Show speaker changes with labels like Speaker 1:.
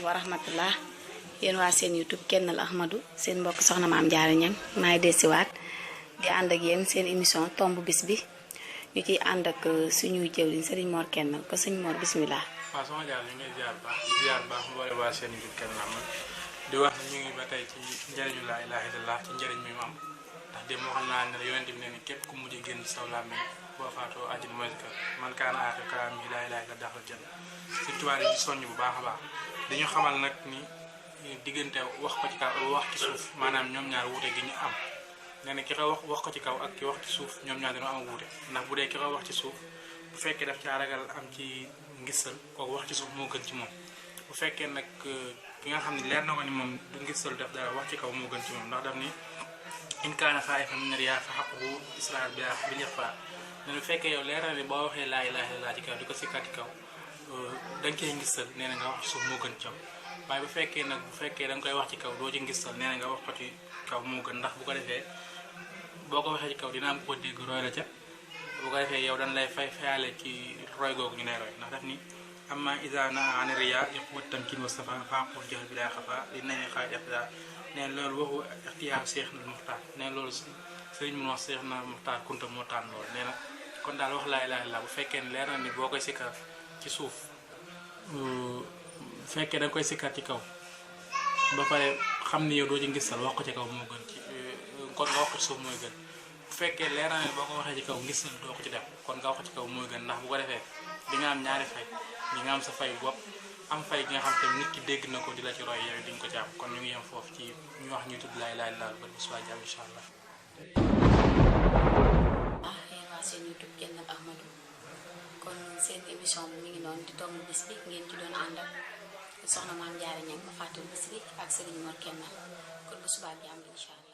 Speaker 1: wa rahmatullah yéen waa seen YouTube Kennal Ahmadou seen mbokk soxna Maam Jaara Ñang maay desiwaat di ànd ak yéen seen émission tomb bis bi ñu ciy ànd ak suñuy jëwriñ Serigne Mor Kennal ko Serigne Mor bismillah.
Speaker 2: waaw soxna Jaara ñu ngi ziar baax mboole waa seen YouTube Kennal Ahmadou di wax ñu ngi ba tey ci njëriñu laa ilaaha illallah ci njëriñ mi mu am ndax dem waxoon naa ne yonent bi ne ni képp ku mujj génn saw làmmiñ boo faatoo àjjana mooy ka man kaana aaxiru kalaamihi laa ilaaha illallah daxal janna Sëñ Tuubaa yi soññ bu baax a baax dañu xamal nag ni diggante wax ko ci kaw wax ci suuf maanaam ñoom ñaar wuute gi ñu am nee na ki ko wax ko ci kaw ak ki wax ci suuf ñoom ñaar dañoo am wuute ndax bu dee ki ko wax ci suuf bu fekkee daf caa ragal am ci ngisal kooku wax ci suuf moo gën ci moom bu fekkee nag ki nga xam ne leer na ko ni moom du ngisal def dara wax ci kaw moo gën ci moom ndax daf ni in kaana xaa'ifan mina riyaa fa haqquhu israar bil ixfaa ne bu fekkee yow leer na ni boo waxee laa ilaaha illallaah ci kaw di ko sikkat ci kaw danga koy ngisal nee na nga wax ci suuf moo gën ci yow waaye bu fekkee da nga koy wax ci kaw doo ci ngisal nee na nga wax ko ci kaw moo gën ndax bu ko defee boo ko waxee ci kaw dina am ko dégg roy la ca bu ko defee yow dañ lay fayaale ci roy googu ñu lay roy ndax daf ni amma iza naa an riyaa yaqwa tamkin wa safa faqul jahl bila xafa li nañu xaar iqtidaa nee loolu waxu ixtiyaar Seex na Muxtaar nee loolu sëriñ mun wax Seex na Muxtaar Kunta moo tànn loolu nee na kon daal wax laa ilaaha illallaah bu fekkee ne leer na ni boo koy sikkar ci suuf bu fekkee da nga koy sikkar ci kaw ba pare xam ni yow doo ci ngistal wax ko ci kaw moo gën ci kon nga wax ko ci suuf mooy gën bu fekkee leer na ni boo ko waxee ci kaw ngistal doo ko ci def kon nga wax ko ci kaw mooy gën ndax bu ko defee di nga am ñaari fay di nga am sa fay bopp am fay gi nga xam te nit ki dégg na ko di la ci roy yow diñ ko ci am kon ñu ngi yem foofu ci ñu wax ñuy tudd laa ilaaha illallaah ba bis waa jàmm incha allah.
Speaker 1: yéen waa seen YouTube Kennal Ahmadou kon seen émission bi mi ngi noonu di tomb bis bi ngeen ci doon ànd ak soxna Maam Jaara Ñang ma fàttali bis bi ak Serigne Mor Kennal kon bu subaa bi am incha allah.